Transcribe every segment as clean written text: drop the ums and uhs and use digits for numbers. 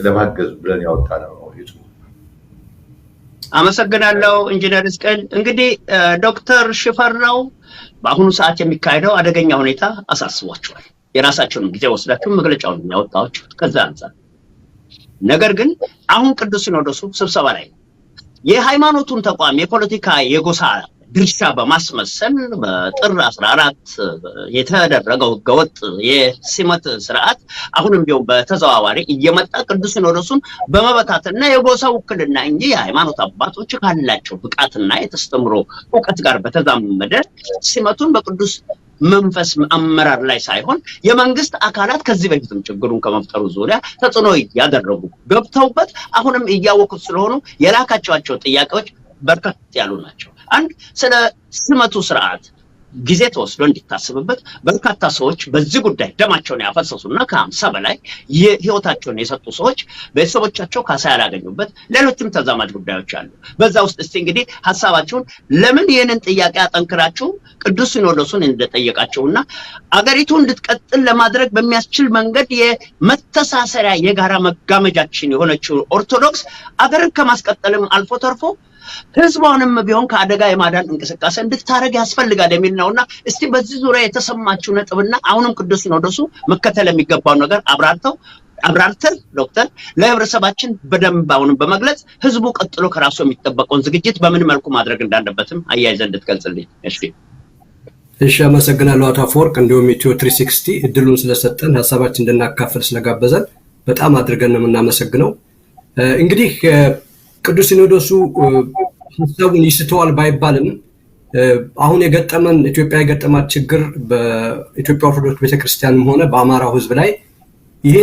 ለማገዝ ብለን ያወጣነው ነው ይህ ጽሁፍ። አመሰግናለሁ ኢንጂነር ሕዝቅኤል። እንግዲህ ዶክተር ሽፈራው በአሁኑ ሰዓት የሚካሄደው አደገኛ ሁኔታ አሳስቧቸዋል። የራሳቸውን ጊዜ ወስዳችሁ መግለጫውን ያወጣችሁት ከዛ አንጻር። ነገር ግን አሁን ቅዱስ ሲኖዶሱ ስብሰባ ላይ ነው። የሃይማኖቱን ተቋም የፖለቲካ የጎሳ ድርሻ በማስመሰል በጥር 14 የተደረገው ህገወጥ የሲመት ስርዓት አሁንም ቢሆን በተዘዋዋሪ እየመጣ ቅዱስ ሲኖዶሱን በመበታተንና የጎሳ ውክልና እንጂ የሃይማኖት አባቶች ካላቸው ብቃትና የተስተምሮ እውቀት ጋር በተዛመደ ሲመቱን በቅዱስ መንፈስ አመራር ላይ ሳይሆን የመንግስት አካላት ከዚህ በፊትም ችግሩን ከመፍጠሩ ዙሪያ ተጽዕኖ እያደረጉ ገብተውበት አሁንም እያወቁት ስለሆኑ የላካቸዋቸው ጥያቄዎች በርከት ያሉ ናቸው። አንድ፣ ስለ ሲመቱ ስርዓት ጊዜ ተወስዶ እንዲታሰብበት፣ በርካታ ሰዎች በዚህ ጉዳይ ደማቸውን ያፈሰሱና ከ50 በላይ የህይወታቸውን የሰጡ ሰዎች ቤተሰቦቻቸው ካሳ ያላገኙበት ሌሎችም ተዛማጅ ጉዳዮች አሉ። በዛ ውስጥ እስቲ እንግዲህ ሀሳባችሁን ለምን ይህንን ጥያቄ አጠንክራችሁ ቅዱስ ሲኖዶሱን እንደጠየቃቸውና አገሪቱ እንድትቀጥል ለማድረግ በሚያስችል መንገድ የመተሳሰሪያ የጋራ መጋመጃችን የሆነችው ኦርቶዶክስ አገርን ከማስቀጠልም አልፎ ተርፎ ህዝቧንም ቢሆን ከአደጋ የማዳን እንቅስቃሴ እንድታደርግ ያስፈልጋል የሚል ነውና እስቲ በዚህ ዙሪያ የተሰማችው ነጥብና አሁንም ቅዱስ ሲኖዶሱ መከተል የሚገባው ነገር አብራርተን ዶክተር ለህብረተሰባችን በደንብ አሁንም በመግለጽ ህዝቡ ቀጥሎ ከራሱ የሚጠበቀውን ዝግጅት በምን መልኩ ማድረግ እንዳለበትም አያይዘን እንድትገልጽልኝ። እሺ። እሺ፣ አመሰግናለሁ አቶ አፈወርቅ፣ እንዲሁም ኢትዮ 360 እድሉን ስለሰጠን፣ ሀሳባችን እንድናካፍል ስለጋበዘን በጣም አድርገን ነው የምናመሰግነው። እንግዲህ ቅዱስ ሲኖዶሱ ሀሳቡን ይስተዋል ባይባልም አሁን የገጠመን፣ ኢትዮጵያ የገጠማት ችግር በኢትዮጵያ ኦርቶዶክስ ቤተክርስቲያንም ሆነ በአማራው ህዝብ ላይ ይሄ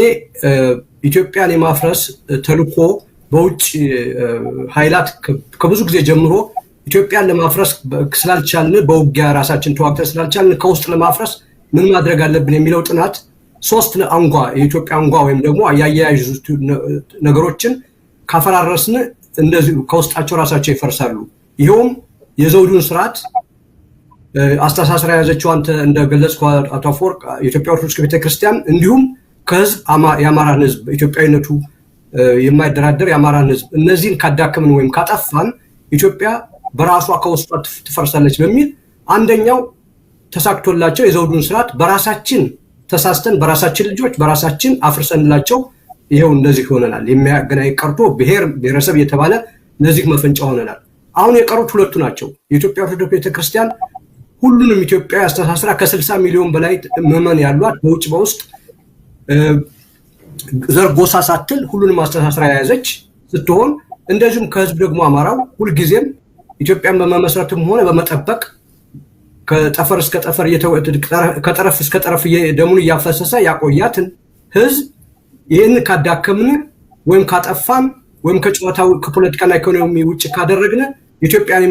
ኢትዮጵያን የማፍረስ ተልኮ በውጭ ኃይላት ከብዙ ጊዜ ጀምሮ ኢትዮጵያን ለማፍረስ ስላልቻልን፣ በውጊያ ራሳችን ተዋግተን ስላልቻልን ከውስጥ ለማፍረስ ምን ማድረግ አለብን የሚለው ጥናት ሶስት አንጓ፣ የኢትዮጵያ አንጓ ወይም ደግሞ ያያያዙ ነገሮችን ካፈራረስን እንደዚሁ ከውስጣቸው ራሳቸው ይፈርሳሉ። ይኸውም የዘውዱን ስርዓት አስተሳሰር የያዘችው፣ አንተ እንደገለጽከው አቶ አፈወርቅ፣ የኢትዮጵያ ኦርቶዶክስ ቤተክርስቲያን፣ እንዲሁም ከህዝብ የአማራን ህዝብ፣ ኢትዮጵያዊነቱ የማይደራደር የአማራን ህዝብ፣ እነዚህን ካዳከምን ወይም ካጠፋን ኢትዮጵያ በራሷ ከውስጧ ትፈርሳለች በሚል አንደኛው ተሳክቶላቸው የዘውዱን ስርዓት በራሳችን ተሳስተን በራሳችን ልጆች በራሳችን አፍርሰንላቸው ይኸው እንደዚህ ሆነናል። የሚያገናኝ ቀርቶ ብሔር ብሔረሰብ እየተባለ ለዚህ መፈንጫ ሆነናል። አሁን የቀሩት ሁለቱ ናቸው። የኢትዮጵያ ኦርቶዶክስ ቤተክርስቲያን ሁሉንም ኢትዮጵያ አስተሳስራ ከ60 ሚሊዮን በላይ ምዕመን ያሏት፣ በውጭ በውስጥ ዘር ጎሳ ሳትል ሁሉንም አስተሳስራ የያዘች ስትሆን፣ እንደዚሁም ከህዝብ ደግሞ አማራው ሁልጊዜም ኢትዮጵያን በመመስረትም ሆነ በመጠበቅ ከጠፈር እስከ ጠፈር፣ ከጠረፍ እስከ ጠረፍ ደሙን እያፈሰሰ ያቆያትን ህዝብ ይህን ካዳከምን ወይም ካጠፋን ወይም ከጨዋታው ከፖለቲካና ኢኮኖሚ ውጭ ካደረግን ኢትዮጵያን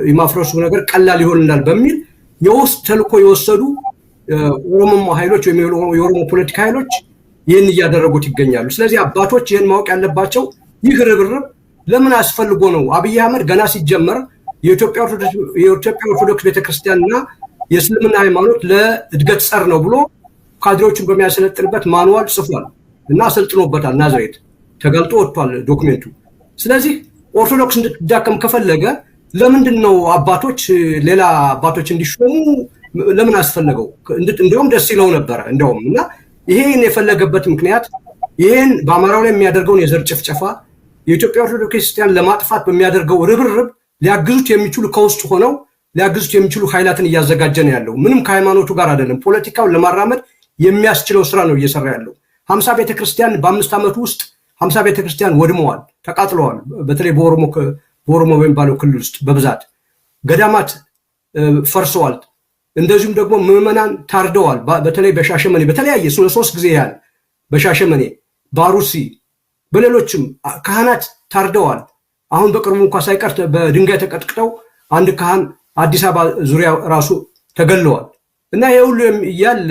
የማፍረሱ ነገር ቀላል ይሆንናል በሚል የውስጥ ተልኮ የወሰዱ ኦሮሞ ኃይሎች ወይም የኦሮሞ ፖለቲካ ኃይሎች ይህን እያደረጉት ይገኛሉ። ስለዚህ አባቶች ይህን ማወቅ ያለባቸው ይህ ርብርብ ለምን አስፈልጎ ነው? አብይ አህመድ ገና ሲጀመር የኢትዮጵያ ኦርቶዶክስ ቤተክርስቲያንና የእስልምና ሃይማኖት ለእድገት ጸር ነው ብሎ ካድሬዎችን በሚያሰለጥንበት manual ጽፏል እና አሰልጥኖበታል። ናዝሬት ተገልጦ ወጥቷል document ኡ። ስለዚህ ኦርቶዶክስ እንድትዳከም ከፈለገ ለምንድን ነው አባቶች፣ ሌላ አባቶች እንዲሾሙ ለምን አስፈለገው? እንዲያውም ደስ ይለው ነበረ እንደውም። እና ይሄን የፈለገበት ምክንያት ይህን በአማራው ላይ የሚያደርገውን የዘር ጭፍጨፋ፣ የኢትዮጵያ ኦርቶዶክስ ክርስቲያን ለማጥፋት በሚያደርገው ርብርብ ሊያግዙት የሚችሉ፣ ከውስጥ ሆነው ሊያግዙት የሚችሉ ኃይላትን እያዘጋጀ ነው ያለው። ምንም ከሃይማኖቱ ጋር አይደለም። ፖለቲካውን ለማራመድ የሚያስችለው ስራ ነው እየሰራ ያለው። 50 ቤተክርስቲያን በ5 ዓመቱ ውስጥ 50 ቤተክርስቲያን ወድመዋል፣ ተቃጥለዋል። በተለይ በኦሮሞ በሚባለው ክልል ውስጥ በብዛት ገዳማት ፈርሰዋል። እንደዚሁም ደግሞ ምዕመናን ታርደዋል። በተለይ በሻሸመኔ በተለያየ ሶስት ጊዜ ያህል በሻሸመኔ፣ በአሩሲ፣ በሌሎችም ካህናት ታርደዋል። አሁን በቅርቡ እንኳ ሳይቀር በድንጋይ ተቀጥቅጠው አንድ ካህን አዲስ አበባ ዙሪያ ራሱ ተገለዋል። እና ይህ ሁሉ እያለ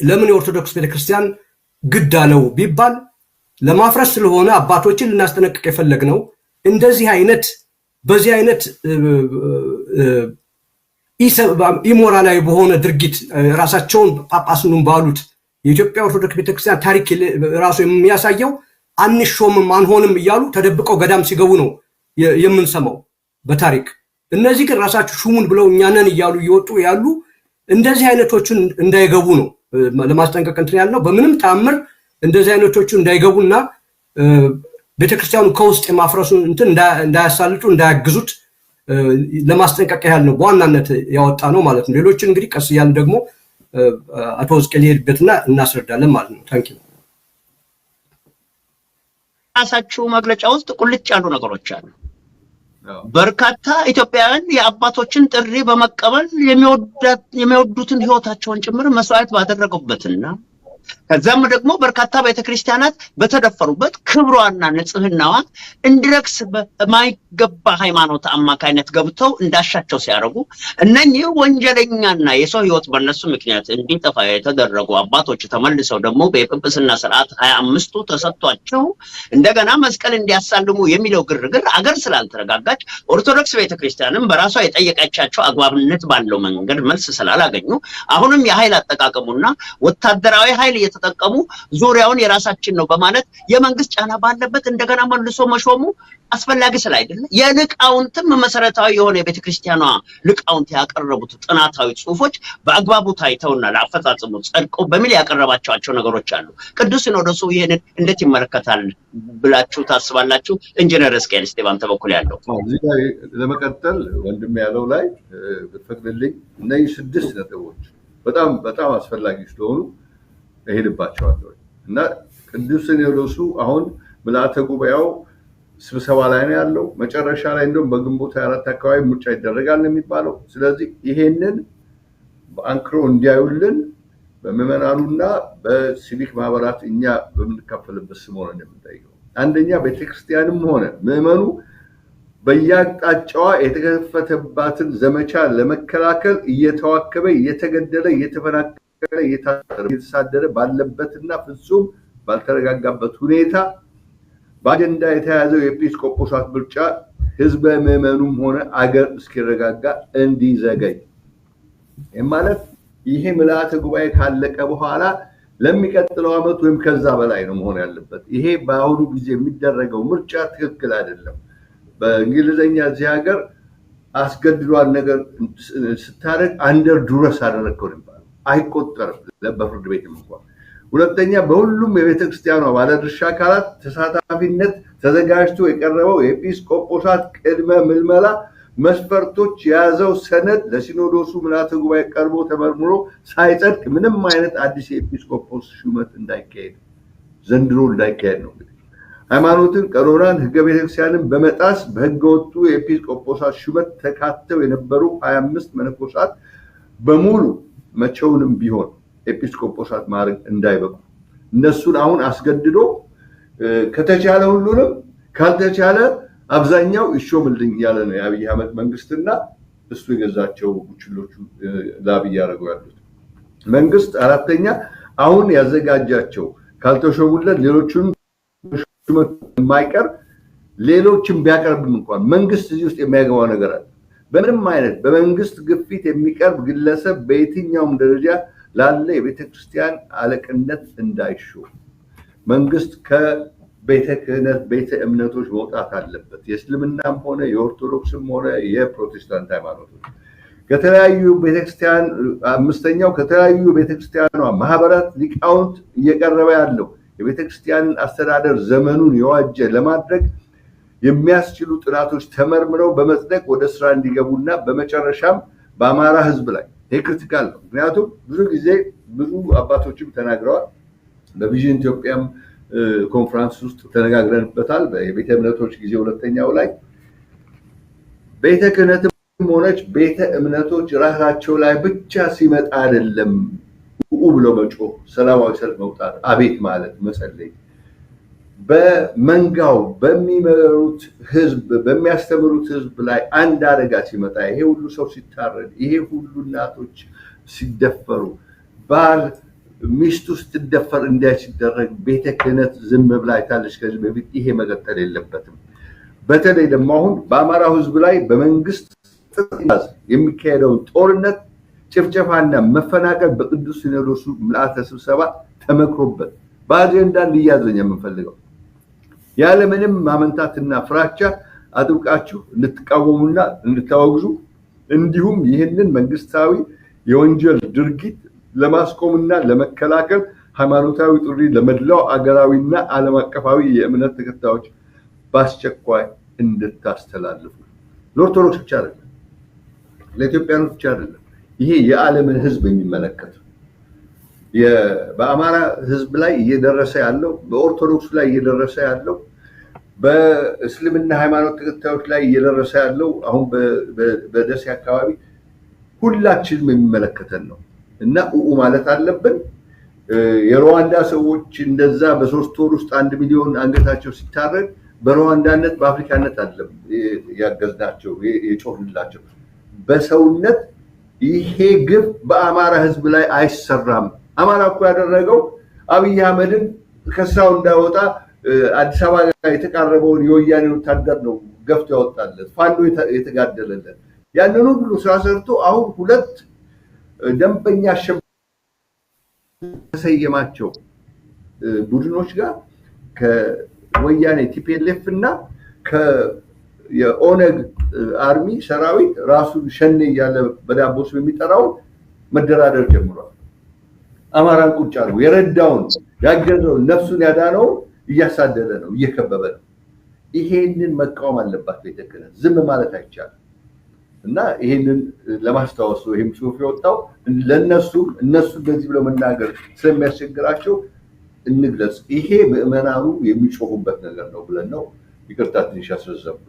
ለምን የኦርቶዶክስ ቤተክርስቲያን ግድ አለው ቢባል ለማፍረስ ስለሆነ አባቶችን ልናስጠነቅቅ የፈለግነው እንደዚህ አይነት በዚህ አይነት ኢሞራላዊ በሆነ ድርጊት ራሳቸውን ጳጳስኑን ባሉት የኢትዮጵያ ኦርቶዶክስ ቤተክርስቲያን ታሪክ ራሱ የሚያሳየው አንሾምም አንሆንም እያሉ ተደብቀው ገዳም ሲገቡ ነው የምንሰማው በታሪክ። እነዚህ ግን ራሳቸው ሹሙን ብለው እኛ ነን እያሉ እየወጡ ያሉ እንደዚህ አይነቶቹን እንዳይገቡ ነው ለማስጠንቀቅ እንትን ያልነው። በምንም ተአምር እንደዚህ አይነቶቹ እንዳይገቡና ቤተክርስቲያኑ ከውስጥ የማፍረሱን እንትን እንዳያሳልጡ፣ እንዳያግዙት ለማስጠንቀቅ ያህል ነው በዋናነት ያወጣ ነው ማለት ነው። ሌሎችን እንግዲህ ቀስ እያልን ደግሞ አቶ ሕዝቅኤል ይሄድበትና እናስረዳለን ማለት ነው። Thank you። ራሳችሁ መግለጫ ውስጥ ቁልጭ ያሉ ነገሮች አሉ። በርካታ ኢትዮጵያውያን የአባቶችን ጥሪ በመቀበል የሚወዱትን ህይወታቸውን ጭምር መስዋዕት ባደረጉበትና ከዛም ደግሞ በርካታ ቤተክርስቲያናት በተደፈሩበት፣ ክብሯና ንጽህናዋ እንዲረክስ በማይገባ ሃይማኖት አማካይነት ገብተው እንዳሻቸው ሲያደርጉ፣ እነኚህ ወንጀለኛና የሰው ህይወት በእነሱ ምክንያት እንዲጠፋ የተደረጉ አባቶች ተመልሰው ደግሞ በጵጵስና ስርዓት 25ቱ ተሰጥቷቸው እንደገና መስቀል እንዲያሳልሙ የሚለው ግርግር አገር ስላልተረጋጋች፣ ኦርቶዶክስ ቤተክርስቲያንም በራሷ የጠየቀቻቸው አግባብነት ባለው መንገድ መልስ ስላላገኙ፣ አሁንም የኃይል አጠቃቀሙና ወታደራዊ ኃይል እየተጠቀሙ ዙሪያውን የራሳችን ነው በማለት የመንግስት ጫና ባለበት እንደገና መልሶ መሾሙ አስፈላጊ ስላይደለ፣ የሊቃውንትም መሰረታዊ የሆነ የቤተክርስቲያኗ ሊቃውንት ያቀረቡት ጥናታዊ ጽሁፎች በአግባቡ ታይተውና ለአፈጻጸሙ ጸድቀው በሚል ያቀረባቸዋቸው ነገሮች አሉ። ቅዱስ ሲኖዶሱ ይህንን እንዴት ይመለከታል ብላችሁ ታስባላችሁ? ኢንጂነር ሕዝቅኤል፣ እስቲ ባንተ በኩል ያለው። እዚህ ላይ ለመቀጠል ወንድም ያለው ላይ ብትፈቅድልኝ፣ እነዚህ ስድስት ነጥቦች በጣም በጣም አስፈላጊ ስለሆኑ እሄድባቸዋለሁ። እና ቅዱስ ሲኖዶሱ አሁን ምልአተ ጉባኤው ስብሰባ ላይ ነው ያለው። መጨረሻ ላይ እንደውም በግንቦት 24 አካባቢ ምርጫ ይደረጋል ነው የሚባለው። ስለዚህ ይሄንን በአንክሮ እንዲያዩልን በምዕመናኑና በሲቪክ ማህበራት እኛ በምንካፈልበት ስም ሆነ የምንጠይቀው፣ አንደኛ ቤተክርስቲያንም ሆነ ምዕመኑ በየአቅጣጫዋ የተከፈተባትን ዘመቻ ለመከላከል እየተዋከበ፣ እየተገደለ፣ እየተፈናቀለ፣ እየታሰረ፣ እየተሳደደ ባለበትና ፍጹም ባልተረጋጋበት ሁኔታ በአጀንዳ የተያዘው የኤጲስቆጶሳት ምርጫ ህዝበ ምዕመኑም ሆነ አገር እስኪረጋጋ እንዲዘገይ። ይህም ማለት ይሄ ምልአተ ጉባኤ ካለቀ በኋላ ለሚቀጥለው ዓመት ወይም ከዛ በላይ ነው መሆን ያለበት። ይሄ በአሁኑ ጊዜ የሚደረገው ምርጫ ትክክል አይደለም። በእንግሊዝኛ እዚህ ሀገር አስገድዷል ነገር ስታደርግ under duress አደረግከው ነው የሚባለው። አይቆጠርም በፍርድ ቤትም እንኳን። ሁለተኛ፣ በሁሉም የቤተ ክርስቲያኗ ባለድርሻ አካላት ተሳታፊነት ተዘጋጅቶ የቀረበው የኤጲስቆጶሳት ቅድመ ምልመላ መስፈርቶች የያዘው ሰነድ ለሲኖዶሱ ምልዓተ ጉባኤ ቀርቦ ተመርምሮ ሳይጸድቅ ምንም አይነት አዲስ የኤጲስቆጶስ ሹመት እንዳይካሄድ፣ ዘንድሮ እንዳይካሄድ ነው። እንግዲህ ሃይማኖትን፣ ቀኖናን፣ ሕገ ቤተክርስቲያንን በመጣስ በሕገወጡ የኤጲስቆጶሳት ሹመት ተካተው የነበሩ 25 መነኮሳት በሙሉ መቼውንም ቢሆን ኤጲስቆጶሳት ማድረግ እንዳይበቁ፣ እነሱን አሁን አስገድዶ ከተቻለ ሁሉንም፣ ካልተቻለ አብዛኛው ይሾምልኝ ያለ ነው የአብይ አህመድ መንግስትና እሱ የገዛቸው ቡችሎቹ ለአብይ ያደረገው ያሉት መንግስት። አራተኛ፣ አሁን ያዘጋጃቸው ካልተሾሙለት ሌሎቹን ሹመት የማይቀር ሌሎችን ቢያቀርብም እንኳን መንግስት እዚህ ውስጥ የሚያገባው ነገር አለ። በምንም አይነት በመንግስት ግፊት የሚቀርብ ግለሰብ በየትኛውም ደረጃ ላለ የቤተክርስቲያን አለቅነት እንዳይሾም መንግስት ከቤተ ክህነት ቤተ እምነቶች መውጣት አለበት። የእስልምናም ሆነ የኦርቶዶክስም ሆነ የፕሮቴስታንት ሃይማኖቶች ከተለያዩ ቤተክርስቲያን። አምስተኛው፣ ከተለያዩ ቤተክርስቲያኗ ማህበራት ሊቃውንት እየቀረበ ያለው የቤተክርስቲያንን አስተዳደር ዘመኑን የዋጀ ለማድረግ የሚያስችሉ ጥናቶች ተመርምረው በመጽደቅ ወደ ስራ እንዲገቡና በመጨረሻም በአማራ ህዝብ ላይ፣ ይሄ critical ነው። ምክንያቱም ብዙ ጊዜ ብዙ አባቶችም ተናግረዋል። በቪዥን ኢትዮጵያም ኮንፈረንስ ውስጥ ተነጋግረንበታል። የቤተ እምነቶች ጊዜ ሁለተኛው ላይ ቤተ ክህነትም ሆነች ቤተ እምነቶች ራሳቸው ላይ ብቻ ሲመጣ አይደለም ኡ ብሎ መጮህ፣ ሰላማዊ ሰልፍ መውጣት፣ አቤት ማለት፣ መጸለይ። በመንጋው በሚመሩት ህዝብ፣ በሚያስተምሩት ህዝብ ላይ አንድ አደጋ ሲመጣ፣ ይሄ ሁሉ ሰው ሲታረድ፣ ይሄ ሁሉ እናቶች ሲደፈሩ፣ ባል ሚስቱ ስትደፈር እንዲያ ሲደረግ ቤተ ክህነት ዝም ብላ አይታለች ከዚህ በፊት። ይሄ መቀጠል የለበትም። በተለይ ደግሞ አሁን በአማራው ህዝብ ላይ በመንግስት ትዕዛዝ የሚካሄደውን ጦርነት፣ ጭፍጨፋና መፈናቀል በቅዱስ ሲኖዶሱ ምልአተ ስብሰባ ተመክሮበት በአጀንዳ እንዲያዝ ነው የምንፈልገው። ያለምንም ማመንታትና ፍራቻ አጥብቃችሁ እንድትቃወሙና እንድታወግዙ እንዲሁም ይህንን መንግስታዊ የወንጀል ድርጊት ለማስቆምና ለመከላከል ሃይማኖታዊ ጥሪ ለመላው አገራዊና ዓለም አቀፋዊ የእምነት ተከታዮች በአስቸኳይ እንድታስተላልፉ። ለኦርቶዶክስ ብቻ አይደለም፣ ለኢትዮጵያኖች ብቻ አይደለም። ይሄ የዓለምን ሕዝብ የሚመለከት በአማራ ሕዝብ ላይ እየደረሰ ያለው፣ በኦርቶዶክስ ላይ እየደረሰ ያለው፣ በእስልምና ሃይማኖት ተከታዮች ላይ እየደረሰ ያለው አሁን በደሴ አካባቢ ሁላችንም የሚመለከተን ነው እና ኡኡ ማለት አለብን። የሩዋንዳ ሰዎች እንደዛ በ3 ወር ውስጥ 1 ሚሊዮን አንገታቸው ሲታረድ በሩዋንዳነት በአፍሪካነት አይደለም ያገዝናቸው የጮህንላቸው፣ በሰውነት ይሄ ግፍ በአማራ ህዝብ ላይ አይሰራም። አማራ እኮ ያደረገው አብይ አህመድን ከስራው እንዳይወጣ አዲስ አበባ የተቃረበውን የወያኔ ወታደር ነው ገፍቶ ያወጣለት፣ ፋኖ የተጋደለለት ያንን ሁሉ ስራ ሰርቶ አሁን ሁለት ደንበኛ ተሰየማቸው ቡድኖች ጋር ከወያኔ TPLF እና የኦነግ army ሰራዊት ራሱን ሸኔ እያለ በዳቦ ስም የሚጠራውን መደራደር ጀምሯል። አማራን ቁጭ አድርጎ የረዳውን ያገዘውን ነፍሱን ያዳነውን እያሳደደ ነው፣ እየከበበ ነው። ይሄንን መቃወም አለባት ቤተ ክህነት። ዝም ማለት አይቻልም። እና ይሄንን ለማስታወስ ነው ይህም ጽሁፍ የወጣው። ለእነሱም እነሱ እንደዚህ ብለው መናገር ስለሚያስቸግራቸው እንግለጽ። ይሄ ምዕመናኑ የሚጮሁበት ነገር ነው ብለን ነው። ይቅርታ ትንሽ ያስረዘምኩት።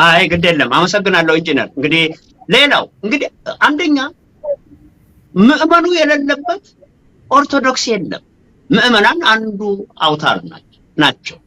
አይ ግድ የለም፣ አመሰግናለሁ ኢንጂነር። እንግዲህ ሌላው እንግዲህ አንደኛ ምዕመኑ የሌለበት ኦርቶዶክስ የለም። ምዕመናን አንዱ አውታር ናቸው።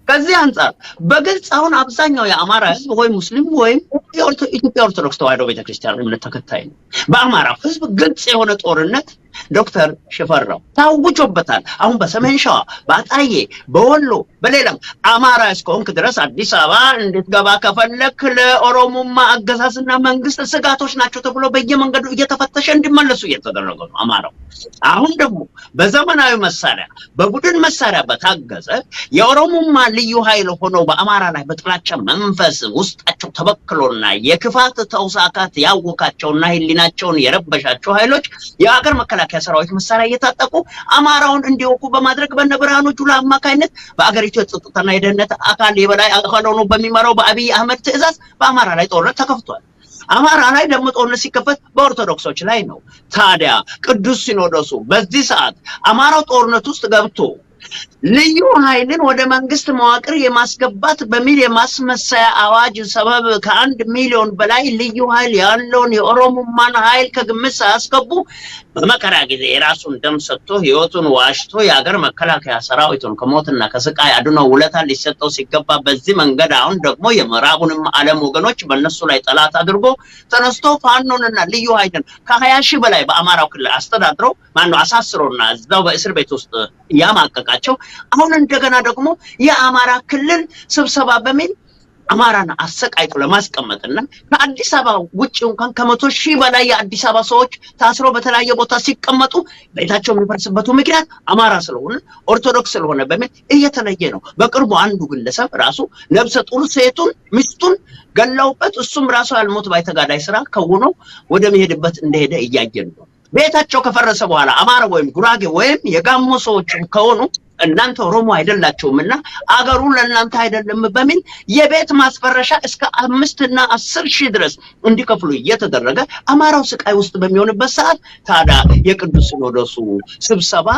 ከዚህ አንጻር በግልጽ አሁን አብዛኛው የአማራ ሕዝብ ወይ ሙስሊም ወይም የኢትዮጵያ ኦርቶዶክስ ተዋሕዶ ቤተክርስቲያን እምነት ተከታይ ነው። በአማራ ሕዝብ ግልጽ የሆነ ጦርነት ዶክተር ሽፈራው ታውጆበታል። አሁን በሰሜን ሸዋ፣ በአጣዬ፣ በወሎ፣ በሌላም አማራ እስከሆንክ ድረስ አዲስ አበባ እንድትገባ ከፈለክ ለኦሮሞማ አገዛዝና መንግስት ስጋቶች ናቸው ተብሎ በየመንገዱ እየተፈተሸ እንዲመለሱ እየተደረገ ነው አማራው። አሁን ደግሞ በዘመናዊ መሳሪያ በቡድን መሳሪያ በታገዘ የኦሮሞማ ልዩ ኃይል ሆኖ በአማራ ላይ በጥላቻ መንፈስ ውስጣቸው ተበክሎና የክፋት ተውሳካት ያወካቸውና ህሊናቸውን የረበሻቸው ኃይሎች የሀገር መከላከያ ሰራዊት መሳሪያ እየታጠቁ አማራውን እንዲወጉ በማድረግ በነ ብርሃኑ ጁላ አማካይነት በአገሪቱ የጸጥታና የደህንነት አካል የበላይ አካል ሆኖ በሚመራው በአብይ አህመድ ትዕዛዝ በአማራ ላይ ጦርነት ተከፍቷል። አማራ ላይ ደግሞ ጦርነት ሲከፈት በኦርቶዶክሶች ላይ ነው። ታዲያ ቅዱስ ሲኖዶሱ በዚህ ሰዓት አማራው ጦርነት ውስጥ ገብቶ ልዩ ኃይልን ወደ መንግስት መዋቅር የማስገባት በሚል የማስመሰያ አዋጅ ሰበብ ከ1 ሚሊዮን በላይ ልዩ ኃይል ያለውን የኦሮሞማን ኃይል ከግምት ሳያስገቡ በመከራ ጊዜ የራሱን ደም ሰጥቶ ህይወቱን ዋሽቶ የሀገር መከላከያ ሰራዊቱን ከሞትና ከስቃይ አድኖ ውለታ ሊሰጠው ሲገባ በዚህ መንገድ አሁን ደግሞ የምዕራቡንም ዓለም ወገኖች በእነሱ ላይ ጠላት አድርጎ ተነስቶ ፋኖንና ልዩ ኃይልን ከ20 ሺህ በላይ በአማራው ክልል አስተዳድረው ማነው አሳስሮና እዛው በእስር ቤት ውስጥ ያማቀቃቸው አሁን እንደገና ደግሞ የአማራ ክልል ስብሰባ በሚል አማራን አሰቃይቶ ለማስቀመጥና ከአዲስ አበባ ውጭ እንኳን ከ100,000 በላይ የአዲስ አበባ ሰዎች ታስሮ በተለያየ ቦታ ሲቀመጡ ቤታቸው የሚፈርስበቱ ምክንያት አማራ ስለሆነ ኦርቶዶክስ ስለሆነ በሚል እየተለየ ነው። በቅርቡ አንዱ ግለሰብ ራሱ ነብሰ ጡር ሴቱን ሚስቱን ገለውበት እሱም ራሱ ያልሞት ባይ ተጋዳይ ስራ ከውኖ ወደሚሄድበት እንደሄደ እያየን ነው። ቤታቸው ከፈረሰ በኋላ አማራ ወይም ጉራጌ ወይም የጋሞ ሰዎች ከሆኑ እናንተ ኦሮሞ አይደላችሁም እና አገሩ ለእናንተ አይደለም በሚል የቤት ማስፈረሻ እስከ 5 እና 10 ሺህ ድረስ እንዲከፍሉ እየተደረገ አማራው ስቃይ ውስጥ በሚሆንበት ሰዓት ታዲያ የቅዱስ ሲኖዶሱ ስብሰባ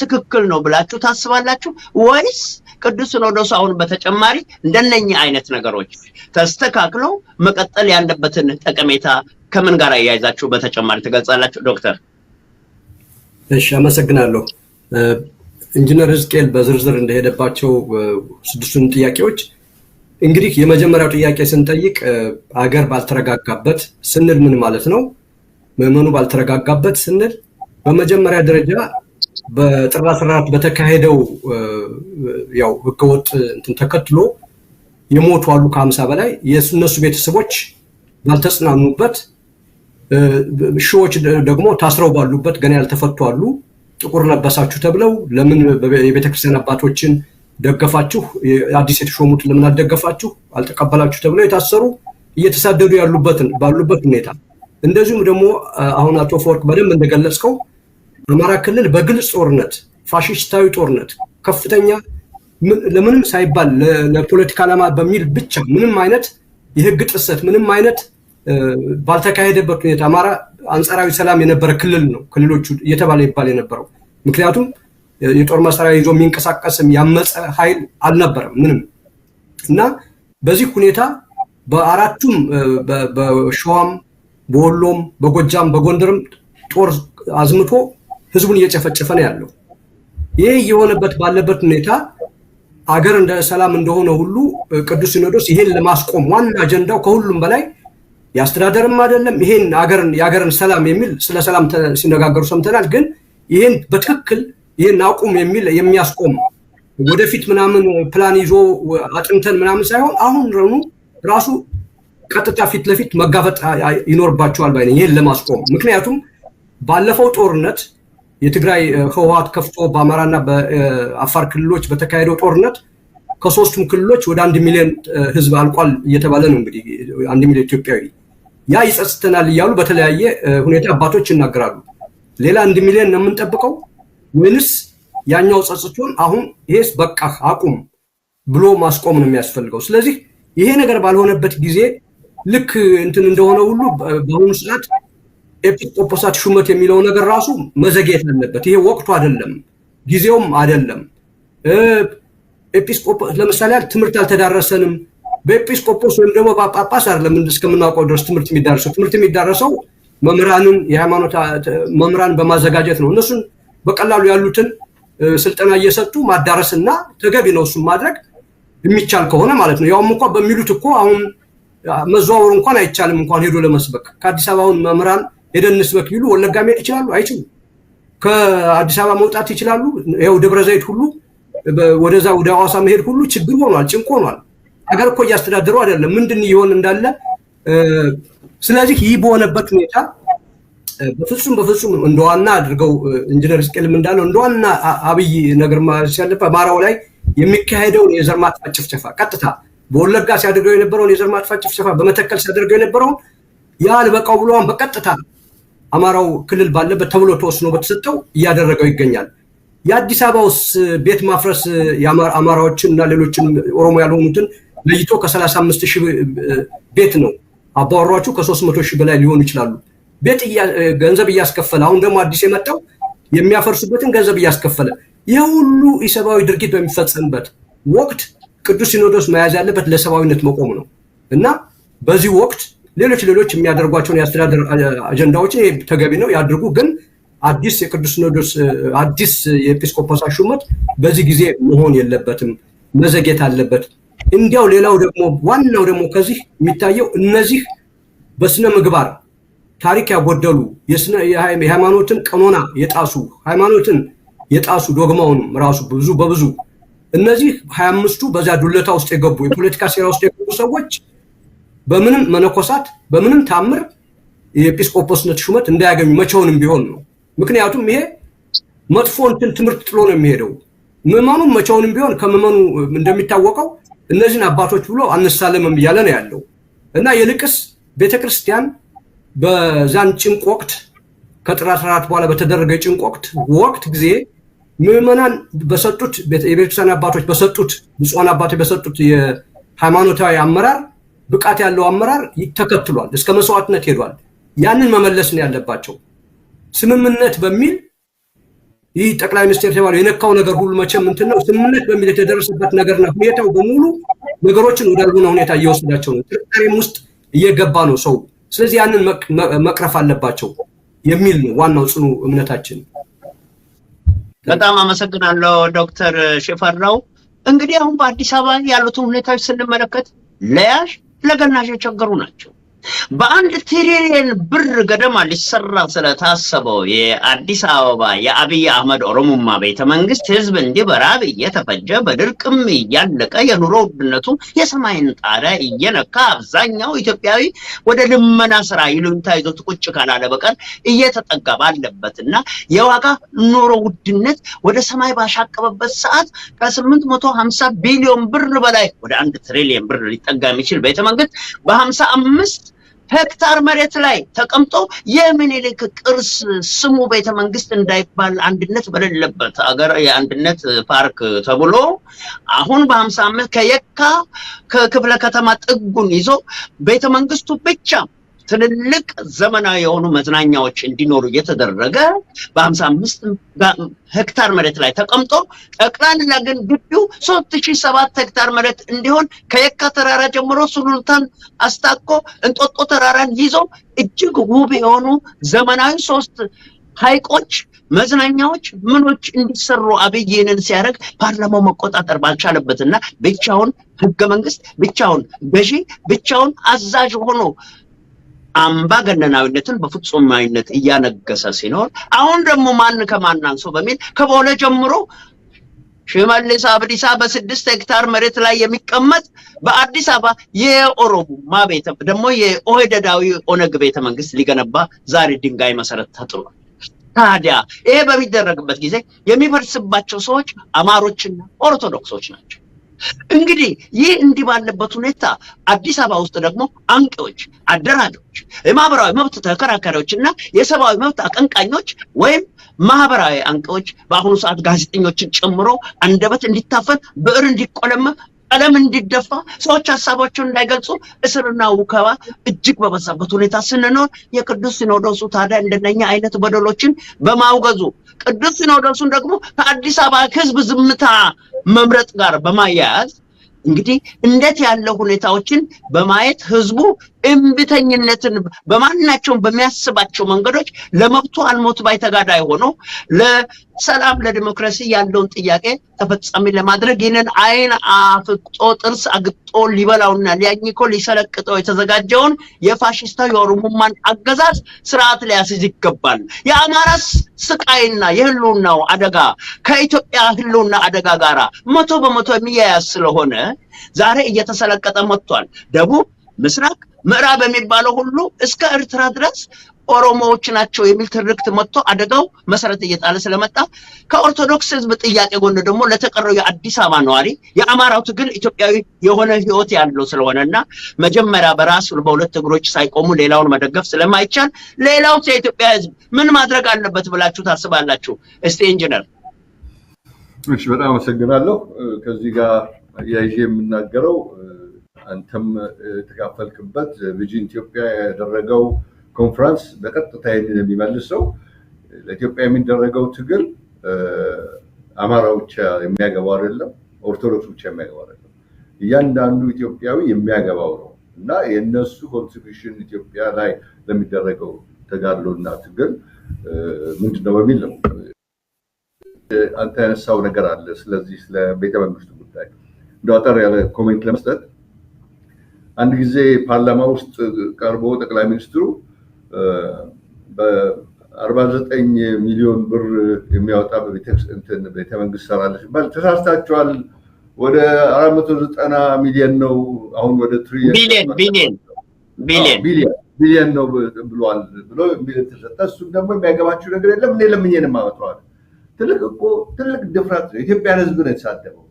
ትክክል ነው ብላችሁ ታስባላችሁ ወይስ ቅዱስ ሲኖዶሱ አሁን በተጨማሪ እንደነኚህ አይነት ነገሮች ተስተካክለው መቀጠል ያለበትን ጠቀሜታ ከምን ጋር አያይዛችሁ በተጨማሪ ትገልጻላችሁ ዶክተር? እሺ፣ አመሰግናለሁ። ኢንጂነር ህዝቅኤል በዝርዝር እንደሄደባቸው ስድስቱን ጥያቄዎች እንግዲህ የመጀመሪያው ጥያቄ ስንጠይቅ አገር ባልተረጋጋበት ስንል ምን ማለት ነው? ምዕመኑ ባልተረጋጋበት ስንል በመጀመሪያ ደረጃ በጥር 14 በተካሄደው ያው ህገወጥ እንትን ተከትሎ የሞቱ አሉ ከ50 በላይ፣ የእነሱ ቤተሰቦች ባልተጽናኑበት፣ ሺዎች ደግሞ ታስረው ባሉበት ገና ያልተፈቱ አሉ። ጥቁር ለበሳችሁ ተብለው፣ ለምን የቤተክርስቲያን አባቶችን ደገፋችሁ፣ አዲስ የተሾሙት ለምን አልደገፋችሁ፣ አልተቀበላችሁ ተብለው የታሰሩ፣ እየተሳደዱ ያሉበትን ባሉበት ሁኔታ፣ እንደዚሁም ደግሞ አሁን አቶ አፈወርቅ በደንብ እንደገለጽከው አማራ ክልል በግልጽ ጦርነት፣ ፋሽስታዊ ጦርነት፣ ከፍተኛ ለምንም ሳይባል ለፖለቲካ ዓላማ በሚል ብቻ ምንም አይነት የህግ ጥሰት ምንም አይነት ባልተካሄደበት ሁኔታ፣ አማራ አንጻራዊ ሰላም የነበረ ክልል ነው ክልሎቹ እየተባለ ይባል የነበረው። ምክንያቱም የጦር መሳሪያ ይዞ የሚንቀሳቀስም ያመፀ ኃይል አልነበረም ምንም። እና በዚህ ሁኔታ በአራቱም በሸዋም፣ በወሎም፣ በጎጃም፣ በጎንደርም ጦር አዝምቶ ህዝቡን እየጨፈጨፈ ነው ያለው። ይህ እየሆነበት ባለበት ሁኔታ አገር እንደ ሰላም እንደሆነ ሁሉ ቅዱስ ሲኖዶስ ይሄን ለማስቆም ዋና አጀንዳው ከሁሉም በላይ የአስተዳደርም አይደለም፣ ይሄን የሀገርን ሰላም የሚል ስለ ሰላም ሲነጋገሩ ሰምተናል። ግን ይሄን በትክክል ይሄን አቁም የሚል የሚያስቆም ወደፊት ምናምን ፕላን ይዞ አጥንተን ምናምን ሳይሆን አሁን ረኑ ራሱ ቀጥታ ፊት ለፊት መጋፈጥ ይኖርባቸዋል ባይ ነኝ ይሄን ለማስቆም። ምክንያቱም ባለፈው ጦርነት የትግራይ ህወሓት ከፍቶ በአማራና በአፋር ክልሎች በተካሄደው ጦርነት ከሶስቱም ክልሎች ወደ 1 ሚሊዮን ህዝብ አልቋል እየተባለ ነው። እንግዲህ 1 ሚሊዮን ኢትዮጵያዊ ያ ይጸጽተናል እያሉ በተለያየ ሁኔታ አባቶች ይናገራሉ። ሌላ 1 ሚሊዮን ነው የምንጠብቀው ወይንስ ያኛው ጸጽቶን አሁን ይሄስ በቃ አቁም ብሎ ማስቆም ነው የሚያስፈልገው? ስለዚህ ይሄ ነገር ባልሆነበት ጊዜ ልክ እንትን እንደሆነ ሁሉ በአሁኑ ሰዓት ኤጲስቆጶሳት ሹመት የሚለው ነገር ራሱ መዘግየት አለበት። ይሄ ወቅቱ አይደለም፣ ጊዜውም አይደለም። ኤጲስቆጶስ ለምሳሌ ያህል ትምህርት አልተዳረሰንም። በኤጲስቆጶስ ወይም ደግሞ በጳጳስ አይደለም እስከምናውቀው ድረስ ትምህርት የሚዳረሰው። ትምህርት የሚዳረሰው መምህራንን፣ የሃይማኖት መምህራን በማዘጋጀት ነው። እነሱን በቀላሉ ያሉትን ስልጠና እየሰጡ ማዳረስና ተገቢ ነው እሱን ማድረግ የሚቻል ከሆነ ማለት ነው። ያውም እንኳ በሚሉት እኮ አሁን መዘዋወር እንኳን አይቻልም፣ እንኳን ሄዶ ለመስበክ። ከአዲስ አበባ አሁን መምህራን ሄደን እንስበክ ቢሉ ወለጋ መሄድ ይችላሉ? አይችሉም። ከአዲስ አበባ መውጣት ይችላሉ? ይኸው ደብረ ዘይት ሁሉ ወደዛ ወደ ሐዋሳ መሄድ ሁሉ ችግር ሆኗል፣ ጭንቅ ሆኗል። ሀገር እኮ እያስተዳደሩ አይደለም፣ ምንድን እየሆነ እንዳለ። ስለዚህ ይህ በሆነበት ሁኔታ በፍጹም በፍጹም እንደ ዋና አድርገው ኢንጂነር ሕዝቅኤልም እንዳለው እንደ ዋና አብይ ነገር ማለት ያለበት አማራው ላይ የሚካሄደውን የዘር ማጥፋት ጭፍጨፋ፣ ቀጥታ በወለጋ ሲያደርገው የነበረውን የዘር ማጥፋት ጭፍጨፋ፣ በመተከል ሲያደርገው የነበረውን ያ አልበቃው ብሎ በቀጥታ አማራው ክልል ባለበት ተብሎ ተወስኖ በተሰጠው እያደረገው ይገኛል። የአዲስ አበባ ውስጥ ቤት ማፍረስ አማራዎችን እና ሌሎችን ኦሮሞ ያልሆኑትን ለይቶ ከ35 ሺህ ቤት ነው፣ አባወራዎቹ ከ300 ሺህ በላይ ሊሆኑ ይችላሉ። ቤት ገንዘብ እያስከፈለ፣ አሁን ደግሞ አዲስ የመጣው የሚያፈርሱበትን ገንዘብ እያስከፈለ፣ ይህ ሁሉ ኢሰብአዊ ድርጊት በሚፈጸምበት ወቅት ቅዱስ ሲኖዶስ መያዝ ያለበት ለሰብአዊነት መቆም ነው። እና በዚህ ወቅት ሌሎች ሌሎች የሚያደርጓቸውን የአስተዳደር አጀንዳዎችን ይሄ ተገቢ ነው ያድርጉ። ግን አዲስ የቅዱስ ሲኖዶስ አዲስ የኤጲስቆጶሳት ሹመት በዚህ ጊዜ መሆን የለበትም፣ መዘግየት አለበት። እንዲያው ሌላው ደግሞ ዋናው ደግሞ ከዚህ የሚታየው እነዚህ በስነ ምግባር ታሪክ ያጎደሉ፣ የሃይማኖትን ቀኖና የጣሱ፣ ሃይማኖትን የጣሱ፣ ዶግማውንም ራሱ ብዙ በብዙ እነዚህ 25ቱ በዚያ ዱለታ ውስጥ የገቡ፣ የፖለቲካ ሴራ ውስጥ የገቡ ሰዎች በምንም መነኮሳት በምንም ታምር የኤጲስቆጶስነት ሹመት እንዳያገኙ መቼውንም ቢሆን ነው። ምክንያቱም ይሄ መጥፎ እንትን ትምህርት ጥሎ ነው የሚሄደው። ምዕመኑም መቼውንም ቢሆን ከምዕመኑ እንደሚታወቀው እነዚህን አባቶች ብሎ አንሳለምም እያለ ነው ያለው። እና ይልቅስ ቤተክርስቲያን በዛን ጭንቅ ወቅት ከጥር 14 በኋላ በተደረገ ጭንቅ ወቅት ጊዜ ምዕመናን በሰጡት፣ የቤተክርስቲያን አባቶች በሰጡት፣ ብፁዓን አባቶች በሰጡት የሃይማኖታዊ አመራር፣ ብቃት ያለው አመራር ተከትሏል፣ እስከ መስዋዕትነት ሄዷል። ያንን መመለስ ነው ያለባቸው። ስምምነት በሚል ይህ ጠቅላይ ሚኒስትር የተባለው የነካው ነገር ሁሉ መቼም እንትን ነው። ስምምነት በሚል የተደረሰበት ነገርና ሁኔታው በሙሉ ነገሮችን ወዳልሆነ ሁኔታ እየወሰዳቸው ነው። ጥርጣሬም ውስጥ እየገባ ነው ሰው። ስለዚህ ያንን መቅረፍ አለባቸው የሚል ነው ዋናው ጽኑ እምነታችን። በጣም አመሰግናለሁ ዶክተር ሽፈራው። እንግዲህ አሁን በአዲስ አበባ ያሉትን ሁኔታዎች ስንመለከት ለያዥ ለገናዥ የቸገሩ ናቸው። በ1 ትሪሊየን ብር ገደማ ሊሰራ ስለታሰበው የአዲስ አበባ የአብይ አህመድ ኦሮሙማ ቤተ መንግስት ህዝብ እንዲህ በራብ እየተፈጀ፣ በድርቅም እያለቀ፣ የኑሮ ውድነቱ የሰማይን ጣሪያ እየነካ፣ አብዛኛው ኢትዮጵያዊ ወደ ልመና ስራ ይሉኝታ ይዞት ቁጭ ካላለ በቀር እየተጠጋ ባለበትና የዋጋ ኑሮ ውድነት ወደ ሰማይ ባሻቀበበት ሰዓት ከ850 ቢሊዮን ብር በላይ፣ ወደ 1 ትሪሊየን ብር ሊጠጋ የሚችል ቤተ መንግስት በ55 ሄክታር መሬት ላይ ተቀምጦ፣ የምኒልክ ቅርስ ስሙ ቤተ መንግስት እንዳይባል አንድነት በሌለበት አገር የአንድነት ፓርክ ተብሎ አሁን በ55 ከየካ ከክፍለ ከተማ ጥጉን ይዞ ቤተ መንግስቱ ብቻ ትልልቅ ዘመናዊ የሆኑ መዝናኛዎች እንዲኖሩ እየተደረገ በ55 ሄክታር መሬት ላይ ተቀምጦ፣ ጠቅላላ ግን ግቢው 3007 ሄክታር መሬት እንዲሆን፣ ከየካ ተራራ ጀምሮ ሱሉልታን አስታኮ እንጦጦ ተራራን ይዞ እጅግ ውብ የሆኑ ዘመናዊ ሶስት ሐይቆች፣ መዝናኛዎች፣ ምኖች እንዲሰሩ አብይ ይህንን ሲያደርግ ፓርላማው መቆጣጠር ባልቻለበትና ብቻውን ህገ መንግስት፣ ብቻውን ገዢ፣ ብቻውን አዛዥ ሆኖ አምባገነናዊነትን በፍጹማዊነት እያነገሰ ሲኖር፣ አሁን ደግሞ ማን ከማን አንሶ በሚል ከቦሌ ጀምሮ ሽመልስ አብዲሳ በ6 ሄክታር መሬት ላይ የሚቀመጥ በአዲስ አበባ የኦሮሙማ ቤተ ደግሞ የኦህዴዳዊ ኦነግ ቤተ መንግስት ሊገነባ ዛሬ ድንጋይ መሰረት ተጥሏል። ታዲያ ይሄ በሚደረግበት ጊዜ የሚፈርስባቸው ሰዎች አማሮችና ኦርቶዶክሶች ናቸው። እንግዲህ ይህ እንዲህ ባለበት ሁኔታ አዲስ አበባ ውስጥ ደግሞ አንቂዎች፣ አደራጆች፣ የማህበራዊ መብት ተከራካሪዎች እና የሰብአዊ መብት አቀንቃኞች ወይም ማህበራዊ አንቂዎች በአሁኑ ሰዓት ጋዜጠኞችን ጨምሮ አንደበት እንዲታፈን፣ ብዕር እንዲቆለመም፣ ቀለም እንዲደፋ፣ ሰዎች ሀሳባቸውን እንዳይገልጹ እስርና ውከባ እጅግ በበዛበት ሁኔታ ስንኖር፣ የቅዱስ ሲኖዶሱ ታዲያ እንደነኛ አይነት በደሎችን በማውገዙ ቅዱስ ሲኖዶሱን ደግሞ ከአዲስ አበባ ሕዝብ ዝምታ መምረጥ ጋር በማያያዝ እንግዲህ እንዴት ያለ ሁኔታዎችን በማየት ህዝቡ እምቢተኝነትን በማናቸውም በሚያስባቸው መንገዶች ለመብቱ አልሞት ባይ ተጋዳይ ሆኖ ለሰላም ለዲሞክራሲ ያለውን ጥያቄ ተፈጻሚ ለማድረግ ይህንን አይን አፍጦ ጥርስ አግጦ ሊበላውና ሊያኝኮ ሊሰለቅጠው የተዘጋጀውን የፋሽስታዊ የኦሮሙማን አገዛዝ ስርዓት ሊያስይዝ ይገባል። የአማራ ስቃይና የህልውናው አደጋ ከኢትዮጵያ ህልውና አደጋ ጋራ 100% የሚያያዝ ስለሆነ ዛሬ እየተሰለቀጠ መጥቷል። ደቡብ፣ ምስራቅ፣ ምዕራብ የሚባለው ሁሉ እስከ ኤርትራ ድረስ ኦሮሞዎች ናቸው የሚል ትርክት መጥቶ አደጋው መሰረት እየጣለ ስለመጣ፣ ከኦርቶዶክስ ህዝብ ጥያቄ ጎን ደግሞ ለተቀረው የአዲስ አበባ ነዋሪ የአማራው ትግል ኢትዮጵያዊ የሆነ ህይወት ያለው ስለሆነ እና መጀመሪያ በራሱ በሁለት እግሮች ሳይቆሙ ሌላውን መደገፍ ስለማይቻል ሌላው የኢትዮጵያ ህዝብ ምን ማድረግ አለበት ብላችሁ ታስባላችሁ? እስቲ ኢንጂነር። እሺ፣ በጣም አመሰግናለሁ። ከዚህ ጋር አያይዤ የምናገረው አንተም የተካፈልክበት ቪዥን ኢትዮጵያ ያደረገው ኮንፈረንስ በቀጥታ ይህንን የሚመልሰው፣ ለኢትዮጵያ የሚደረገው ትግል አማራው ብቻ የሚያገባው አይደለም፣ ኦርቶዶክስ ብቻ የሚያገባው አይደለም። እያንዳንዱ ኢትዮጵያዊ የሚያገባው ነው እና የእነሱ contribution ኢትዮጵያ ላይ ለሚደረገው ተጋድሎና ትግል ምንድን ነው በሚል ነው። አንተ ያነሳው ነገር አለ። ስለዚህ ስለ ቤተመንግስቱ ጉዳይ እንደው አጠር ያለ comment ለመስጠት፣ አንድ ጊዜ ፓርላማ ውስጥ ቀርቦ ጠቅላይ ሚኒስትሩ በ49 ሚሊዮን ብር የሚያወጣ ቤተመንግስት ሰራለች ሲባል ተሳስታችኋል፣ ወደ 490 ሚሊዮን ነው፣ አሁን ወደ ትሪሊየን ቢሊየን፣ ቢሊየን፣ ቢሊየን። ቢሊየን፣ ቢሊየን ነው ብሏል ብሎ የሚል ተሰጠ። እሱም ደግሞ የሚያገባችው ነገር የለም፣ እኔ ለምኜ ነው የማመጣው አለ። ትልቅ እኮ ትልቅ ድፍረት ነው። የኢትዮጵያን ሕዝብ ነው የተሳደበው።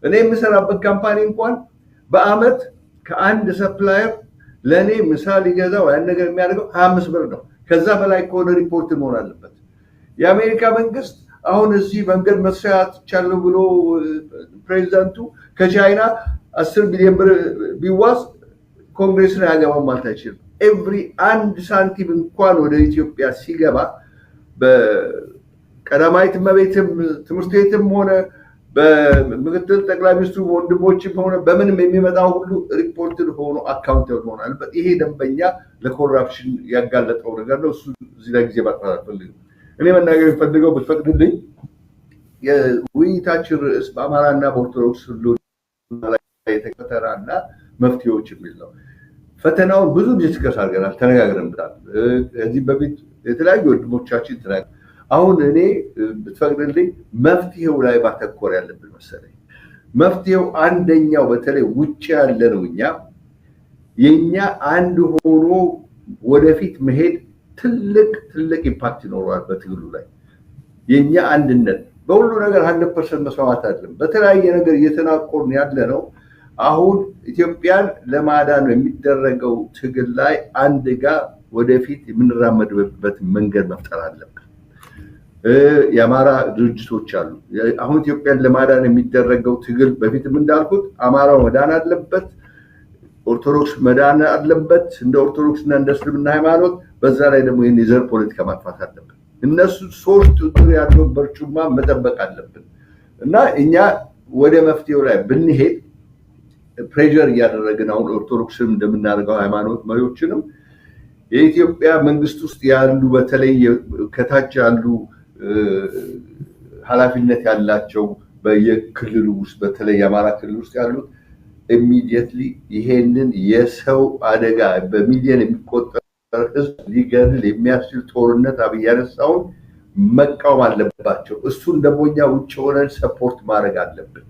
እኔ የምሰራበት company እንኳን በአመት ከአንድ supplier ለእኔ ምሳ ሊገዛ ያን ነገር የሚያደርገው 25 ብር ነው። ከዛ በላይ ከሆነ ሪፖርት መሆን አለበት። የአሜሪካ መንግስት አሁን እዚህ መንገድ መስሪያ አጥቻለሁ ብሎ ፕሬዚዳንቱ ከቻይና 10 ቢሊዮን ብር ቢዋስ ኮንግሬስን አያገባም ማለት አይችልም። Every አንድ ሳንቲም እንኳን ወደ ኢትዮጵያ ሲገባ በቀዳማዊት እመቤትም ትምህርት ቤትም ሆነ በምክትል ጠቅላይ ሚኒስትሩ ወንድሞችም ሆነ በምንም የሚመጣው ሁሉ ሪፖርትን ሆኖ accountable መሆን አለበት። ይሄ ደንበኛ ለ corruption ያጋለጠው ነገር ነው። እሱ እዚህ ላይ ጊዜ ማጥፋት አልፈልግም። እኔ መናገር የምፈልገው ብትፈቅድልኝ የውይይታችን ርዕስ በአማራና በኦርቶዶክስ ህልውና ላይ የተፈተናና መፍትሄዎች የሚል ነው። ፈተናውን ብዙ discuss አድርገናል፣ ተነጋግረንበታል። ከዚህ በፊት የተለያዩ ወንድሞቻችን ተናግረዋል። አሁን እኔ ብትፈቅድልኝ መፍትሄው ላይ ማተኮር ያለብን መሰለኝ። መፍትሄው አንደኛው በተለይ ውጭ ያለ ነው፣ እኛ የኛ አንድ ሆኖ ወደፊት መሄድ ትልቅ ትልቅ impact ይኖረዋል በትግሉ ላይ። የኛ አንድነት በሁሉ ነገር 100% መስማማት አይደለም። በተለያየ ነገር እየተናቆርን ያለ ነው። አሁን ኢትዮጵያን ለማዳን የሚደረገው ትግል ላይ አንድ ጋር ወደፊት የምንራመድበት መንገድ መፍጠር አለብን። የአማራ ድርጅቶች አሉ። አሁን ኢትዮጵያን ለማዳን የሚደረገው ትግል በፊትም እንዳልኩት አማራው መዳን አለበት፣ ኦርቶዶክስ መዳን አለበት፣ እንደ ኦርቶዶክስ እና እንደ እስልምና ሃይማኖት። በዛ ላይ ደግሞ ይህን የዘር ፖለቲካ ማጥፋት አለብን። እነሱ ሶስት እግር ያለውን በርጩማ መጠበቅ አለብን እና እኛ ወደ መፍትሄው ላይ ብንሄድ pressure እያደረግን አሁን ኦርቶዶክስንም እንደምናደርገው ሃይማኖት መሪዎችንም፣ የኢትዮጵያ መንግስት ውስጥ ያሉ በተለይ ከታች ያሉ ኃላፊነት ያላቸው በየክልሉ ውስጥ፣ በተለይ የአማራ ክልል ውስጥ ያሉት immediately ይሄንን የሰው አደጋ፣ በሚሊዮን የሚቆጠር ህዝብ ሊገድል የሚያስችል ጦርነት አብይ ያነሳውን መቃወም አለባቸው። እሱን ደግሞ እኛ ውጭ ሆነን support ማድረግ አለብን።